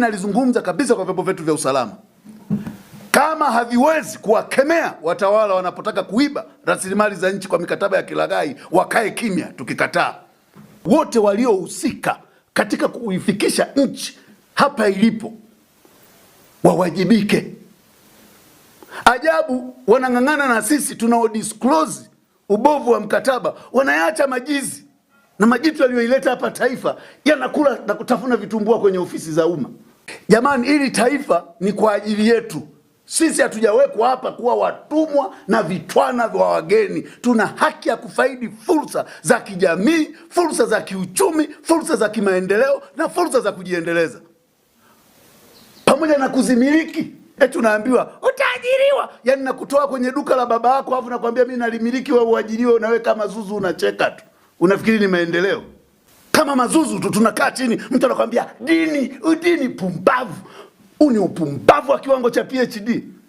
nalizungumza kabisa kwa vyombo vyetu vya usalama, kama haviwezi kuwakemea watawala wanapotaka kuiba rasilimali za nchi kwa mikataba ya kilaghai, wakae kimya. Tukikataa, wote waliohusika katika kuifikisha nchi hapa ilipo wawajibike. Ajabu, wanang'ang'ana na sisi tunao disclose ubovu wa mkataba, wanayacha majizi na majitu yaliyoileta hapa taifa yanakula na kutafuna vitumbua kwenye ofisi za umma. Jamani, ili taifa ni kwa ajili yetu sisi. Hatujawekwa hapa kuwa watumwa na vitwana vya wageni. Tuna haki ya kufaidi fursa za kijamii, fursa za kiuchumi, fursa za kimaendeleo na fursa za kujiendeleza pamoja na kuzimiliki. Eti unaambiwa utaajiriwa, yaani nakutoa kwenye duka la baba yako, alafu nakwambia mimi nalimiliki, wewe uajiriwe, unawe kama zuzu unacheka tu, unafikiri ni maendeleo? Kama mazuzu tu tunakaa chini, mtu anakwambia dini, udini. Pumbavu! Huu ni upumbavu wa kiwango cha PhD.